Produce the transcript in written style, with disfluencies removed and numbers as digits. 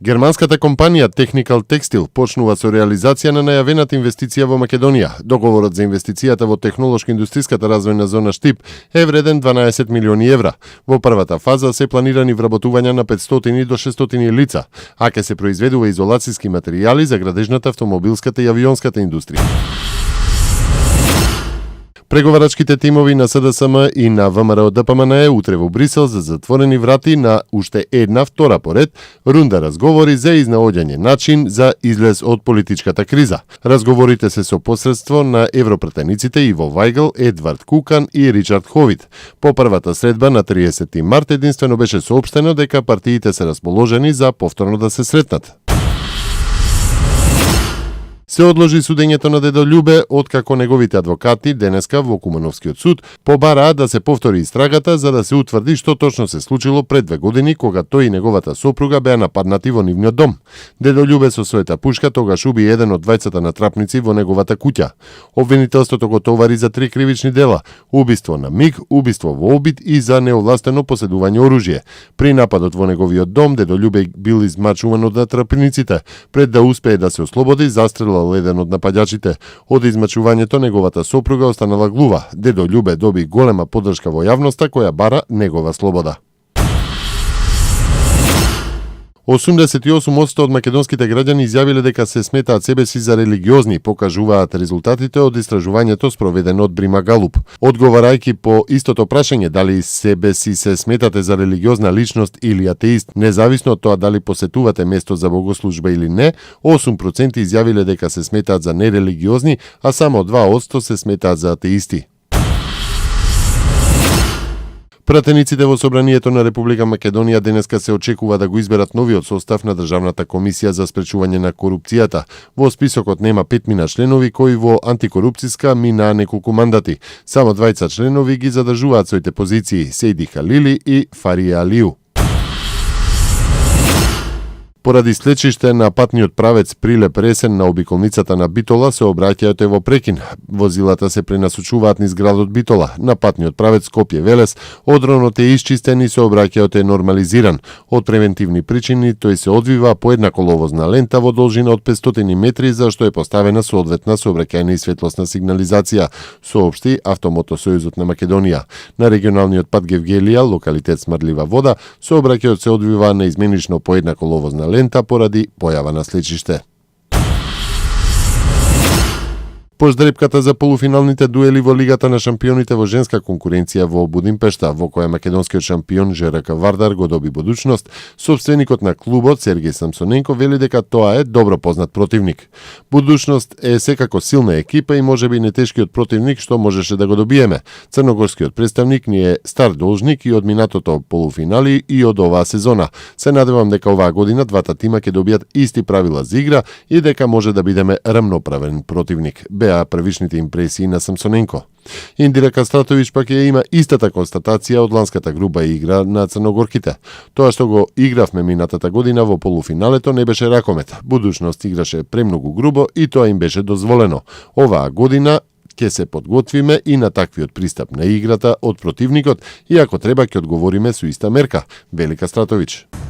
Германската компанија Technical Textile почнува со реализација на најавената инвестиција во Македонија. Договорот за инвестицијата во технолошко-индустријската развојна зона Штип е вреден 12 милиони евра. Во првата фаза се планирани вработувања на 500 до 600 лица, а ќе се произведува изолацијски материјали за градежната, автомобилската и авионската индустрија. Преговарачките тимови на СДСМ и на ВМРО ДПМН утре во Брисел за затворени врати на уште една втора поред рунда разговори за изнаоѓање начин за излез од политичката криза. Разговорите се со посредство на европратениците Иво Вајгл, Едвард Кукан и Ричард Ховит. По првата средба на 30 март единствено беше соопштено дека партиите се расположени за повторно да се сретнат. Се одложи судењето на Дедо Љубе откако неговите адвокати денеска во Кумановскиот суд побараа да се повтори истрагата за да се утврди што точно се случило пред 2 години кога тој и неговата сопруга беа нападнати во нивниот дом. Дедо Љубе со својата пушка тогаш уби еден од двајцата натрапници во неговата куќа. Обвинителството го товари за 3 кривични дела: убиство на миг, убиство во обид и за неовластено поседување оружје. При нападот во неговиот дом Дедо Љубе бил измачуван од натрапниците. Пред да успее да се ослободи, застрелал еден од напаѓачите. Од измачувањето неговата сопруга останала глува. Дедо Љубе доби голема поддршка во јавноста која бара негова слобода. 88% од македонските граѓани изјавиле дека се сметаат себе си за религиозни, покажуваат резултатите од истражувањето спроведено од Брима Галуп. Одговарајќи по истото прашање дали себе си се сметате за религиозна личност или атеист, независно од тоа дали посетувате место за богослужба или не, 8% изјавиле дека се сметаат за нерелигиозни, а само 2% се сметаат за атеисти. Пратениците во Собранието на Република Македонија денеска се очекува да го изберат новиот состав на Државната комисија за спречување на корупцијата. Во списокот нема 5 членови кои во антикорупцијска минаа неколку мандати. Само 2 членови ги задржуваат своите позиции: Сейди Халили и Фарија Алију. Поради слечиште на патниот правец Прилеп Ресен на обиколницата на Битола се обраќајот во прекин. Возилата се пренасочуваат низ градот Битола. На патниот правец Скопје Велес одронот е исчистен и сообраќајот е нормализиран. Од превентивни причини тој се одвива по една коловозна лента во должина од 500 метри за што е поставена соодветна сообраќајна и светлосна сигнализација, соопшти Автомотосојузот на Македонија. На регионалниот пат Гевгелија, локалитет Смрдлива вода, сообраќајот се одвива на изменично по една коловозна лента поради појава на слечиште. По ждрепката за полуфиналните дуели во Лигата на шампионите во женска конкуренција во Будимпешта, во која македонскиот шампион ЖРК Вардар го доби будучност, собственикот на клубот Сергеј Самсоненко вели дека тоа е добро познат противник. Будучност е секако силна екипа и можеби нетешкиот противник што можеше да го добиеме. Црногорскиот представник ни е стар должник и од минатото полуфинали и од оваа сезона. Се надевам дека оваа година двата тима ќе добијат исти правила за игра и дека може да бидеме рамноправен противник. Беа првичните импресии на Самсоненко. Индира Кастратовиќ пак ја има истата констатација од ланската груба игра на црногорките. Тоа што го игравме минатата година во полуфиналето не беше ракомет. Будучност играше премногу грубо и тоа им беше дозволено. Оваа година ќе се подготвиме и на таквиот пристап на играта од противникот и ако треба ќе одговориме со иста мерка, вели Кастратовиќ.